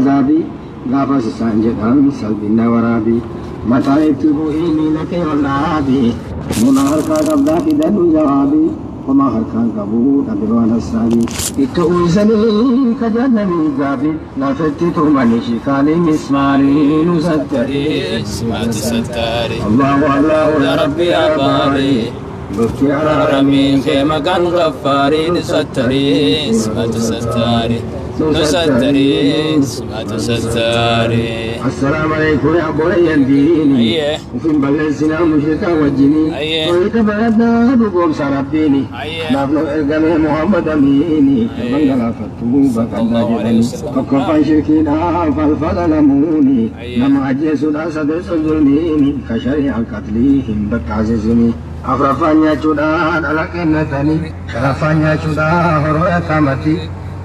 azaabii gaafas isaan jedhan salphina waraabii mataa itti bu'ii miila kee ol dhaabii nima harkaa qabdaa fidadhu jawaabii homaa harkaan qabuu dhabe waan hassaabii itti uwwisanii ka jahannamii gaabii lafetti tumanii shikaalii mismaarii nu sattarii. Simaatu sattaari. Allahu Allahu Ya Rabbi ya Baari. Nutti araarami. Araaramiin kee maqaan Ghaffaarii nu sattarii. Simaatu sattaari. Nu sattarii. Simaatu sattaari. Assalaamu alaikum yaa obboleeyyan diini. Ayyee. Ufin balleessinaa mushrikaa wajjini. Ayyee. Tooyita baradhaa dhugoomsa Rabbiini. Ayyee. Naaf nu ergame Muhammad Amiini. Torban galaafattuu baqadhaa Sallallahu alaihi jedhani. wasallam. Tokkoffaan shirkiidhaa falfala lamuuni. Ayyee. Nama ajjeesuudhaan sadeesson zulmiini. Ka shari'aan qatlii hin baqqaasisini. Afraffaan nyaachuudhaan ala kennatanii. Shanaffaan nyaachuudhaan horoo yatamati.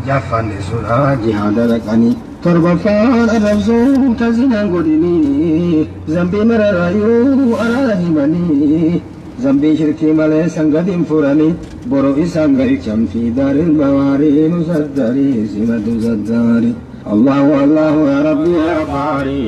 Jaffaan dhiisuudhaan jihaada dhaqanii. Torbaffaan arrabsuu tazinaan godhinii. Zambii mararaayyuu araara himanii. Zambii shirkii malee san gad hin furanii. Boroo isaan galchan fi daaril bawaarii nu sattarii simatu sattarii. Allahu Allahu ya Rabbi ya Baari.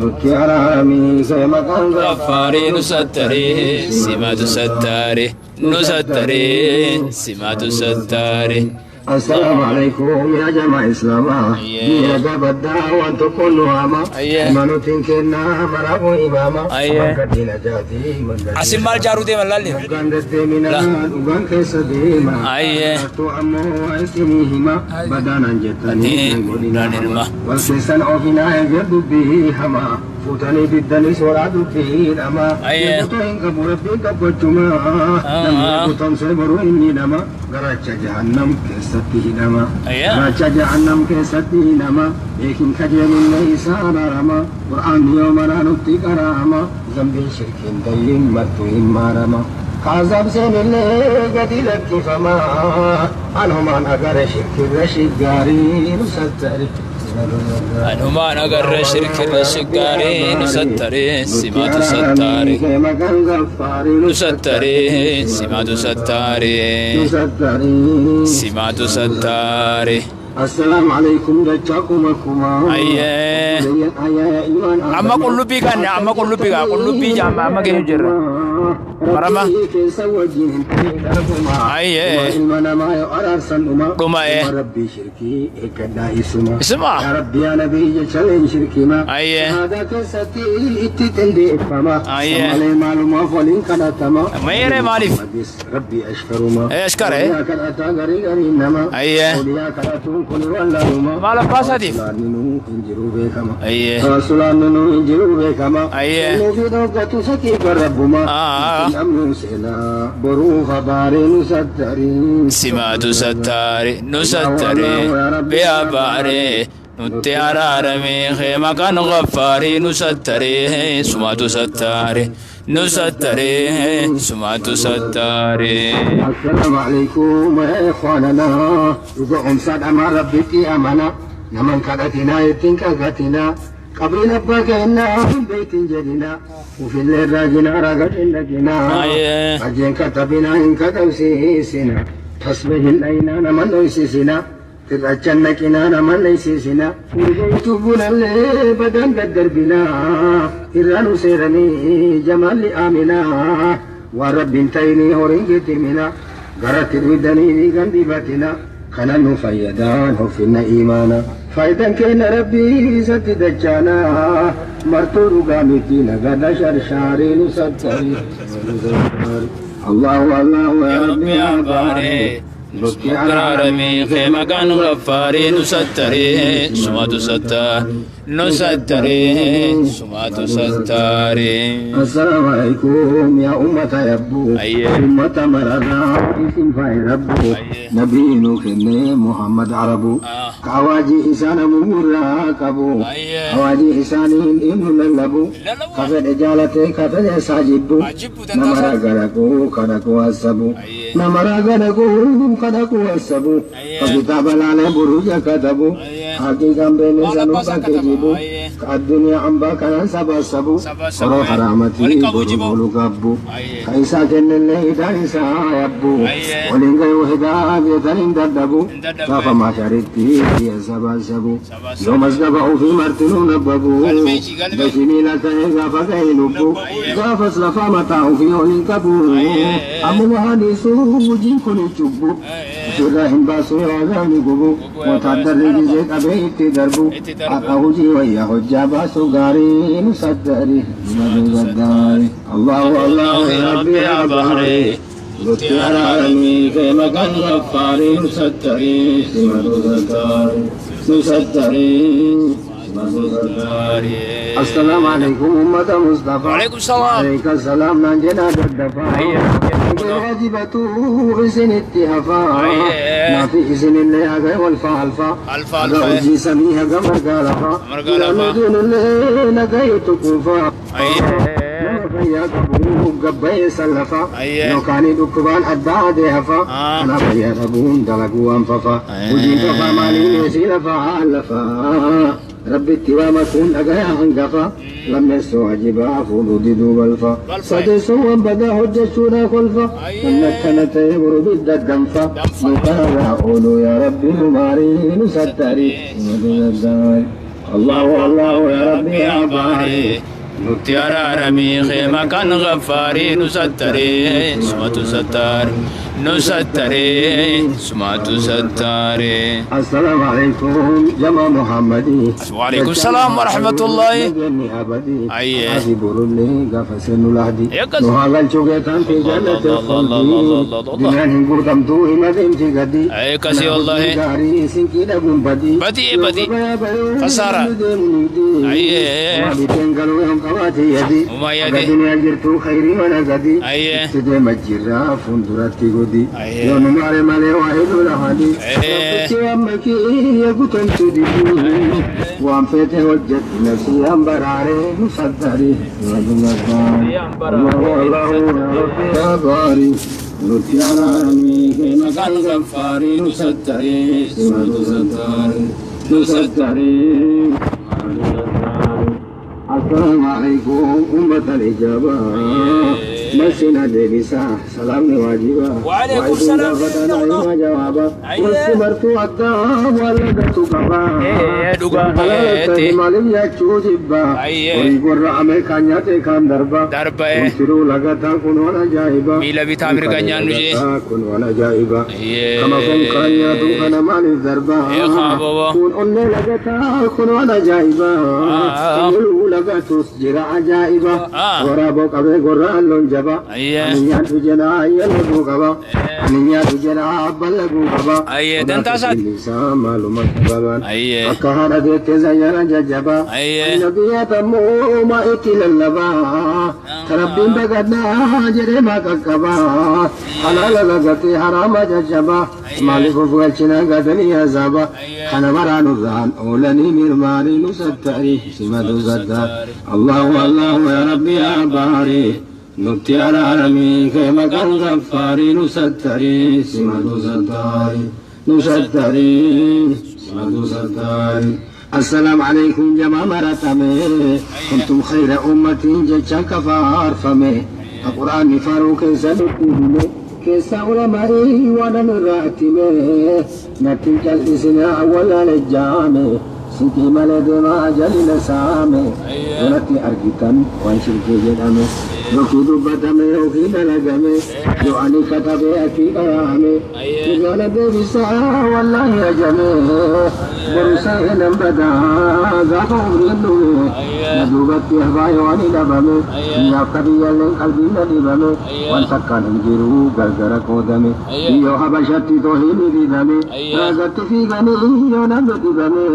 Nutti araaramii see maqaan Ghaffaarii nu sattarii. Simaatu sattaari. Nu sattarii. Simaatu sattaari. Assalaamu alaikum yaa jamaa Islaamaa. Ayyee. Diina gabaddaa waan tokkoon nu haama. Ayyee. Manutiin kennaa maraafuu imaama. Ayyee. Bakka diina jaatii manga Asin maal jaaruu deeman laalli? Dhugaan deddeeminaa La. dhugaan keessa deema. Ayyee. Hattuu ammoo isinii hima. Badaanaan jettanii Ati hin godhinaa naan ilma. Wal keessan ofinaa eegee dubbii hamaa. Fuutanii diddanii soraa dubbii dhamaa. Ayyee. Eegutoo hin qabu rabbiin tokkochumaa. Namni eegutomsee boruu inni nama. Garacha jahannam keessatti hidhama. Ayyee. Garacha jahannam keessatti hidhama. Beekin kajeelullee isaa araarama. Qur'aanni yoo maraa nutti qara'ama. Zambiin shirkiin dayyiin martuu hin maarama. Kaazaab seenillee gadi lakkifama. Anumaan agare shirkirra shiggaarii nu sattari. Anumaan agarre shirkirra shiggaarii nu sattarii. Simaatu sattaari. Nu sattarii. Simaatu sattaari. Nu sattarii. Simaatu sattaari. Assalaamu alaikum dachaa kuma kuma. Ayyee. Amma Amma qullubbii kan amma qullubbii gaa qullubbii jaama amma geenyu jirra. Marama. Keessa wajjin hin ta'in darbuma. Ayyee. Ilma namaa yoo araarsan dhuma. Dhuma, ee. Dhuma Rabbii shirkii eeggadhaa isuma. Isuma. Yaa Rabbi yaa Nabii jecha leen shirkima. Ayyee. Shahaadaa keessatti itti xindeeffama. Ayyee. Malee maalumaaf waliin kadhatama. Meeree maaliif? Rabbii ashkaruma. Ee, ashkara, ee. Awliyaa kadhataa garii garii nama. Ayyee. Awliyaa kadhatuun kun wallaaluma. Maal abbaa isaatiif? Tawassulaan hin jiru beekama. Ayyee. Tawassulaan hin jiru beekama. Ayyee. Kennuu fi dhoggatu sakiifa rabbuma. Ah. Namnu seenaa boruu habaaree nu sattarii. Simaatu sattaari. Nu sattarii. Bi'a baaree. Nutti araaramee kee maqaan Ghaffaarii nu sattarii. Sumaatu sattaari. Nu sattarii. Sumaatu sattaari. Assalaamu alaikum yaa ikhwaanana. Dhuga omsaadhamaa rabbitti amana. Naman kadhatinaa ittiin qagatinaa. Qabriin abbaa kennaa hin beektin jedhinaa. Ufillee raajinaa ragadhin dhaqinaa. Ayyee. Ajeen katabinaa hin katabsiisinaa. Tasbih hin dhayinaa nama dhoysisinaa. Tirrachan naqinaa nama dhoysisinaa. Urgeytu bunallee badaan daddarbinaa. Irraa nu seeranii jamaalli aaminaa. Waan rabbiin ta'inii horiin gittiminaa. Garatti dhuydanii dhiigan dibatinaa. Kana nu fayyadaan hoffinna imaana. Faayidaan keenya rabbii isatti dachaanaa. Martuu dhugaa miti nagada sharshaarii nu sattarii. Allahu Allahu ya Rabbi ya Baari. Nutti Araaramee kee maqaan Ghaffaarii nu sattarii. Sumaatu sattaari. Nu sattarii. Sumaatu sattaari. Assalaamu alaikum yaa ummata yabbuu. Ayyee. Ummata mararraa isin fa'i rabbu. Ayyee. Nabii nu kenne Muhammad Arabu. Ah. Ka awaajii isaa namurraa qabu. Ayyee. Awaajii isaanii hin lallabu. Lallabu. Ka fedhe jaalatee ka fedhe isaa jibbu. Ajibbu Nama danda'a. raga dhaquu ka dhaquu hasabu. Ayyee. Nama raga dhaquu ka dhaquu hasabu. Ayyee. Ka kitaaba laalee buruuja katabu. Ayyee. Haqiiqaan beekne Maal sanuu abbaa isaa bakkee kataba? dhibu Ayyee. Ka addunyaa hambaa kanaan sabaasabu Sabaasabu, Horoo eh. haraamatii Waliin qabuu boru jiboo. boolu gaabbu Ayyee. Ka isaa kennellee hidhaan isaa yabbu Ayyee. Waliin gayuu hidaa beekan hin dadhabu Hin dadhabu, Gaafa eh. maasharitti biyya sabaasabu Sabaasabu. Yoo masgaba ofii martinuu nabbabu Galmeechi, galmee. Dachii miila ta'ee gaafa ga'e lubbu Ayyee. Gaafas lafaa mataa ofii ol hin qabu Ayyee. Ammuma hadiisuu hojiin kun cubbu Ayyee. Ofirraa hin baasu yaadaan gubu Wotaaddarri gizee qabee itti darbu Itti darbu. Har'a hojii wayyaa hojjaa baasu gaarii nu saddari nu saddari Allahu Allahu ya Rabbi ya Bahri Nutti araaramii kee maqaan gaffaarii nu sattari simatu sattari nu sattari simatu sattari Assalaamu alaikum ummata Mustafa. Waalaikum salaam. Waalaikum salaam naan jedhaa daddafaa. Ayyee. Waajibatu isinitti hafaa. Ayyee. Naafi isinillee haga walfaa alfaa. Alfaa Haga alfaa. hojii samii haga margaa lafaa. Margaa lafaa. Naannoon nagayetu kuufaa. Ayyee. Nama fayyaa qabu gabbayee sallafaa. Ayyee. Yookaan dhukkubaan addaa adee hafaa. Ah. Kanaaf fayyaa dhabuun dalaguu waan fafaa. Ayyee. Hojiin fafaa maaliin eesii lafaa lafaa. Rabbitti waamakuun dhagayaa hangafa. Lammeessoo ajibaa fuudhuu diduu balfa. Balfa. Sadeessoo waan badaa hojjechuudhaa kolfa. Ayyee. Namni akkana ta'e boru bidda danfa. Danfa. Nu kanarraa ooluu yaa Rabbi nu maarii nu sattari. Nu sattari. Allahu Allahu yaa Rabbi yaa baari. Nutti araaramii kee maqaan gaffaarii nu sattaree sumatu sattare nu sattaree sumatu sattaree. السلام عليكم جمع محمدي وعليكم السلام ورحمة الله. أيه. أيه يقص. في الله جنة الله الله الله الله الله الخلد الله. دنيا هنقول ما غدي أي كسي والله. بدي- بدي. خسارة. أيه. وما يدي. الدنيا جرتو خيري وانا غدي أيه. تدي مجرا فندرتي غدي أيه. يوم ماري مالي واحد ولا هادي أيه. waan feete hojjetti nafsi hambaraare nu saddari nutti araaramii kee maqaan gaffaarii nu sattarii simatu sattarii nu sattarii السلام عليكم أمة الإجابة مسنا ديبسا سلام واجبا وعليكم السلام. وعليكم جوابا أيه. والسمرت الدام ولدت قبا إيه، dhugaa keeti. Maaliif nyaachuu jibba Ayyee. horii gorra Ameerikaa nyaate kan darba Darba, eh. Wantiruu lagataa kun waan ajaa'iba Miila bitaa mirga nyaannu jee. Kun waan ajaa'iba Ayyee. Kama fonkaan nyaatu kana maaliif darba Eh, kaababa. Kun onnee lagataa kun waan ajaa'iba Ah. Kun lagatus jira ajaa'iba Ah. Waraaboo qabee gorraan loon jaba Ayyee. Ani nyaadhu jedhaa ayyalaguu qaba Ani nyaadhu jedhaa abballaguu qaba Ayyee, dantaa isaati. Isaa maaluma sababan Ayyee. Akka haadha teettee zayyana jajjaba Ayyee. Nabiyyaata ammoo itti lallabaa Rabbiin bagadhaa jedhee maa qaqqabaa Halaala lagatee haraama jajjaba Maaliif of galchinaa gatanii azaaba Kana maraan irraan oolanii mirmaanii nu sattari simatu sattari Allahu Allahu yaa Rabbi yaa baari Nutti araaramii kee maqaan gaffaarii nu sattari simatu sattari nu sattari simatu sattari السلام عليكم جماعة مرتمي كنتم خير أمة جتشا كفار فمي القرآن فاروق سنتي كيسا علمائي وانا نراتمي نتيجة الإسنا أولا للجامع سنتي ملد ما جل سامي ونتي أرجتم وانشركي جدامي يوكي دبتمي يوكي دلقمي يوعني كتبي أكي قرامي يقول بيبسا والله يا جميل برسائل بدا ذاك عمري ندوبت يهباي واني دبمي يا قبي اللي قلبي ندبمي وانسكن انجرو غرغر قودمي يو حبشتي توهيني ددمي راغت في غني يو نمت دمي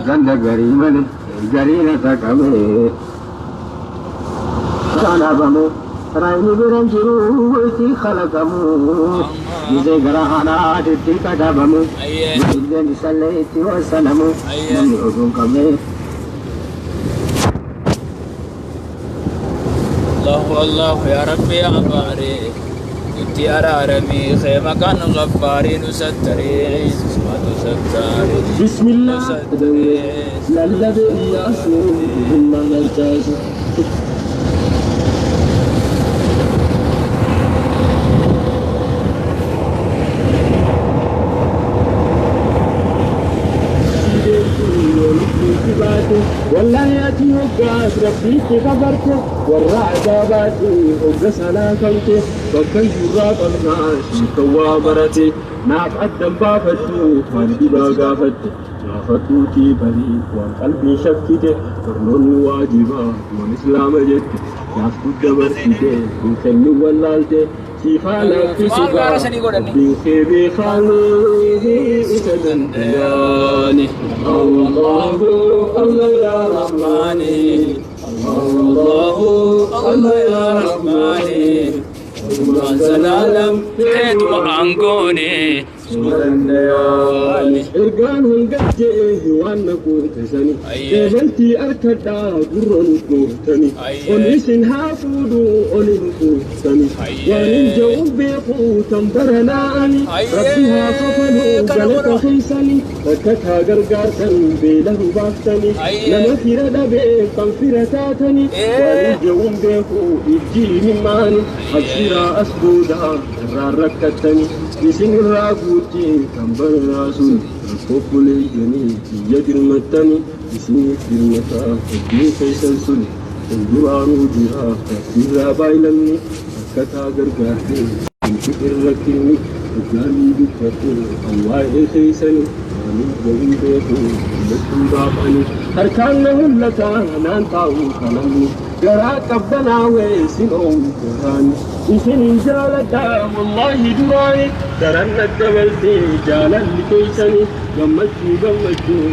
غند غريمن غرينة تكمي كان Raayini biran jiru itti kalaqamu Gizee gara haadhaatitti katabamu Iddeen isallee itti wassanamu Namni oduu hin qabne Allahu Allahu ya Rabbi ya Bari. Nutti araaramii kee maqaan gaffaarii nu sattaree sumatu Nu sattari. Bismillah lallabe Iyyaasu humna galchaasu. Wallahi ati hoggaas rabbiitti kafarte, warra ajaabaati hogga salaakamte, bakka iyyurraa qabnaa shiika waa barate, naaf addan baafadhu waan dhibaa gaafatte, gaafadhuutii barii waan qalbii shakkite, barnoonni waajibaa waan islaama jette, naaf dabarsite hin kennin wallaalte, siifaa laaffisu. Maal gaara sanii godhanne? Rabbiin kee beekaanii isa danda'ani. Allahu Allah ya Rahmani, Allahu Allah ya Rahmani. Zalaalam teetuma aangoone. Ergaan hanga je'e waan na gootesani, qeebaltii arkadhaa gurra nu gootani, ol isin haa fuudhu ol hin gootani, waan hin je'u beeku tan baranaa'ani, rabbi haa kafalu galata keeysani, rakkataa gargaartan, beela hubaaftani, nama fira dhabee kan fira taatani, waan hin je'u beeku ijji himmaani, abshiraa as booda irraan rakkattani, isin irraa guutti kan baranaa sun, rakkoo buleeyyanii biyya dirmattani, isiniif dirmataa hedduun keessan sun, duraanuu jira rabbiirraa baay'inamni, rakkataa gargaarte hin rakkinni, dhugaanii dubbadhu kan waa'ee keessani, waan hin beeku dubbachuu baafani, harkaan na hollataa naan taa'u kanamni, garaa qabbanaawee sin oowwu garaani, isinin jaaladha wallaahi duraani, daran dabaltee jaalalli keeysani, gammachuu gammachuu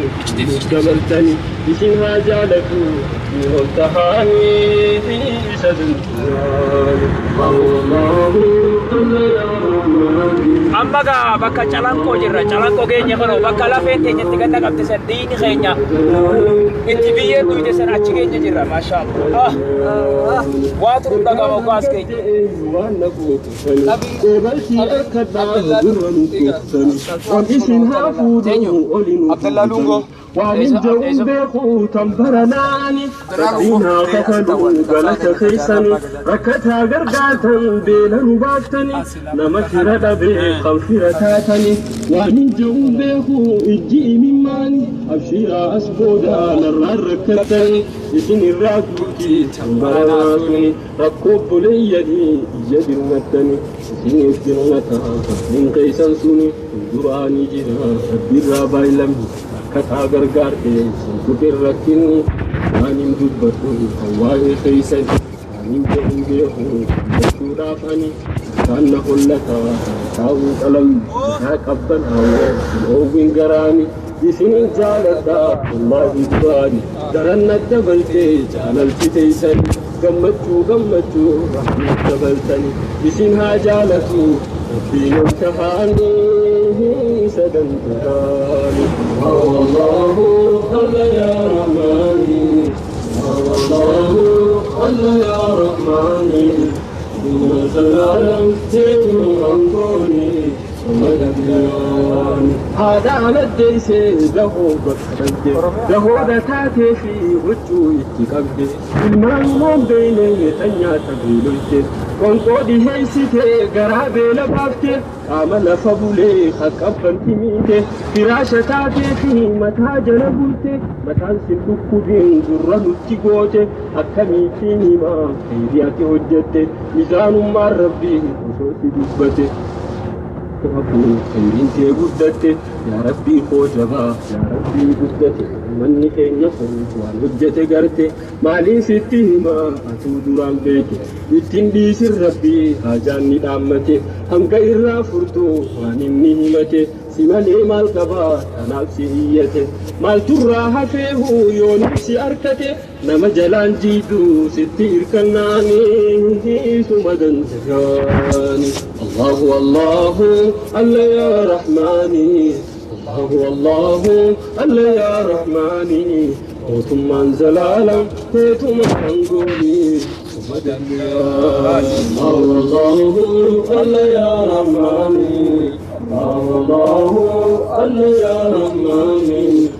dabaltani, isin haa jaalatu ol tahaanii isa danda'ani. Allahu Allah ya Rahmani. Amma gaa bakka Calanqoo jirra. Calanqoo keenya kanoo bakka lafeen teenya itti ganna qabte san, diini keenya itti biyyeen duyde san, achi keenya jirra. Maasha Allah. Waa turu dhagama kaas keenya. Waan na gootani, qeebaltii arkadhaa gurra nu gootani, ol isin haa fuudhu oli nu Abdallaa Lungoo. Waan hin je'uun beeku tan baranaani, rabbiin haa kafalu galata keeysani, rakkataa gargaartan, beela nu baaftani, nama fira dhabee kan fira taatani, waan hin je'uun beeku ijji imimmaani, abshiraa as booda narraan rakkattani, isin irraa guutii tan baranaa suni, rakkoo obboleeyyanii iyya dirmattani, isiniif dirmataa rabbiin keeysan suni, duraanii jira rabbiirraa baay'lamni, rakkataa gargaarte sin rakkinni, waan hin dubbadhu kan waa'ee keeysan, waan hin jedhu beeku dubbachuudhaaf ani, isaan na hollataa taa'uu qalamni, isaa qabbanaawoo hin oowwin garaani, isinin jaaladha wallaahi duraani, daran na dabaltee jaalalti teeysani, gammachuu gammachuu rahmat dabaltani, isin haa jaalatu rabbiin ol tahaanii isa danda'ani. Allahu Allah ya Rahmani, Allahu Allah ya Rahmani. Zalaalam teetu angooni. Haadha amaddeessee dahoo bakka dhabde, dahoodha taatee fi huccuu itti qabde, ilmaan moon beeyne tan nyaata beeloyte, qonqoo dhiheessite garaa beela baafte, qaama lafa bulee haqqabbanti miite, firaasha taatee fi mataa jala bulte, mataan sin dhukkubiin gurra nutti goote, akkamiitiin himaa khayrii ati hojjette, mizaanummaan rabbii osoo si dubbate. Khayriin tee guddatte, yaa rabbii koo jabaa, yaa rabbii guddate, manni keenya kun waan hojjete garte, maaliin sitti himaa atuu duraan beeke, ittiin dhiisin rabbii haajaan ni dhaammate, hanga irraa furtuu waan inni himate, si malee maal qabaa kanaaf si iyyate, maalturraa hafeehu yoonif si arkate, nama jalaan jiidhu sitti irkannaanii suma danda'ani. Allahu Allahu Allah ya Rahmani, Allahu Allahu Allah ya Rahmani, mootummaan zalaalam teetuma angooni suma danda'ani. Allahu Allahu Allah ya Rahmani. Allahu Allah ya Rahmani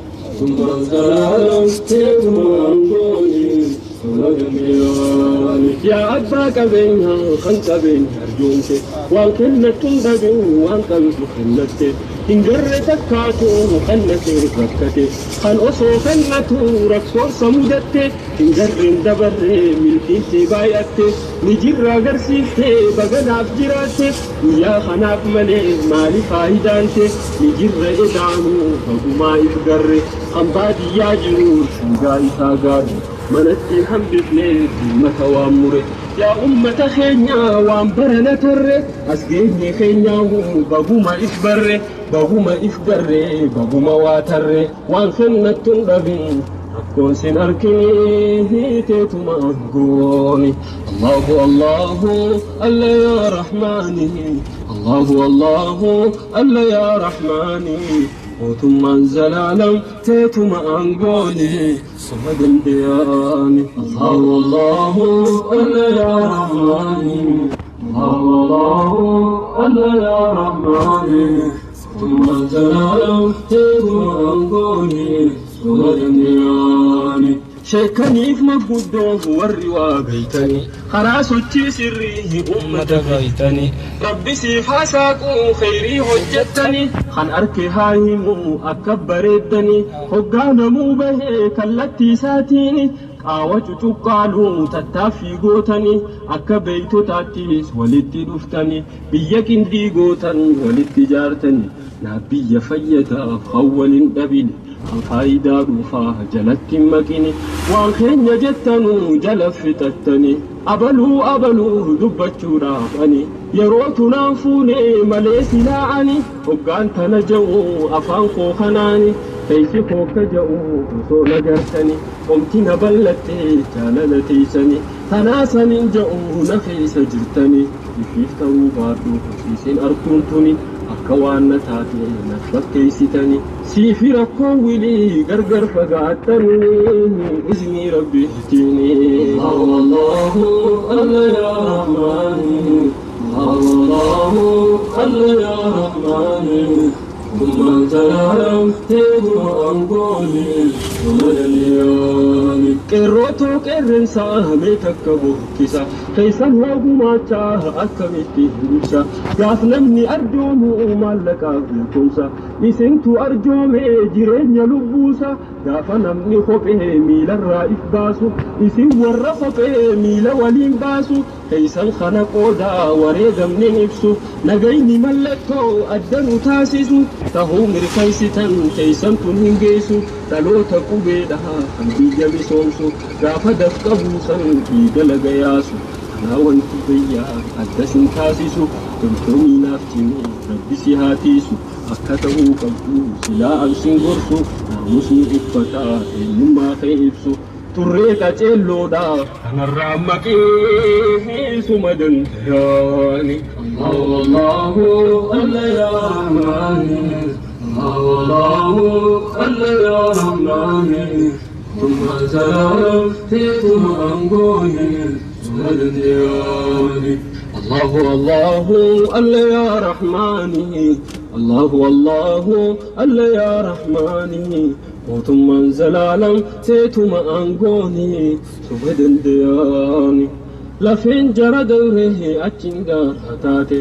Mootummaan zalaalam teetuma aangooni suma dandayani. Yaa abbaa qabeenyaa kan qabeenya arjoomte waan kennattu hin dhabin waan qabdu kennatte hin garre takkaatu kennatee rakkate kan osoo kennatu rakkoonsa mudatte hin garreen dabarre milkiin tee baay'atte ni jirra agarsiifte baga naaf jiraatte guyyaa kanaaf malee maali faayidaan tee ni jirra edaanu bagumaa if garre kan baadiyyaa jiru sangaa isaa gaarre manatti hin hambifne ummata waan mure yaa ummata keenya waan barana tarre as geenye keenyaahu baguma if barre baguma if garre baguma waa tarre waan kennattu hin dhabin rakkoon sin arkinii teetuma aangooni Allahu Allahu Alla yaa Rahmaani Allahu Allahu Alla yaa Rahmaani Mootummaan zalaalam teetuma aangooni suma dandeyaani Allahu Allahu Alla yaa Rahmaani Allahu Allahu Alla yaa Rahmaani Mootummaan zalaalam teetuma aangooni suma dandeyaani Sheekaniif maguddoo warri waa beeytani karaa sochii sirrii ummata beeytani Rabbi siif haa saaqu kheyrii hojjattani kan arke haa himu akka bareeddani hoggaa namuu bahe kallattii isaatiini qaawa cucuqqaalu tattaaffii gootani akka beeytotaattis walitti dhuftani biyya qindii gootan walitti jaartani naaf biyya fayyadaaf kan wal hin dhabini Kan faayidaa dhuunfaa jalatti hin maqini. Waan keenya jettanu jala fixattani. Abaluu abaluu dubbachuudhaaf ani. Yerootu naan fuune malee silaa ani. Hoggaan tana ja'u afaan koo kanaani. Keessi koo akka ja'u osoo na gartani. Qomti na bal'atte jaalala teessani. Tanaa sanin ja'u na keessa jirtani. Ifiif ta'uu baadhu isin arkuun tuni. Akka waan na taate naf fakkeessitani siifi rakkoon wilii gargar fagaattani iznii rabbiitiini. Allahu Allahu Alla yaa Rahmaani Allahu Allahu Alla yaa Rahmaani Mootummaan zalaalam teetuma aangooni suma dandeyaani. Qeerroo too qeerrensa mee takka bookkisa Keessan hoo gumaachaa akkamitti hin ibsa Gaaf namni arjoomu maallaqaaf beekumsa Isintu arjoome jireenya lubbuusa Gaafa namni kophee miilarraa if baasu Isin warra kophee miila waliin baasu Keessan kana qooda wareegamni hin ibsu Nagayni mallattoo adda nu taasisu Tahuu mirkansitan keessan tun hin geessu Dhaloota qubeedha kan biyya misoomsu Gaafa dafqa buusan dhiiga laga yaasu Kanaa wanti biyya adda sin taasisu Gamtoomii naaf cimi rabbi si haa tiisu Akka ta'uu qabdu silaa an sin gorsu Naamusni uffataa eenyummaa kee ibsu Turree qaceelloodha kanarraa maqii suma dandayaani Allahu Allahu Alla yaa Rahmaani Allahu Allahu Alla yaa Rahmaani Mootummaan zalaalam teetuma aangooni suma dandayaani Allahu Allahu Alla yaa Rahmaani Allahu Allahu Alla yaa Rahmaani Mootummaan zalaalam teetuma aangooni suma dandayaani Lafeen jara dabree achiin gaara taate.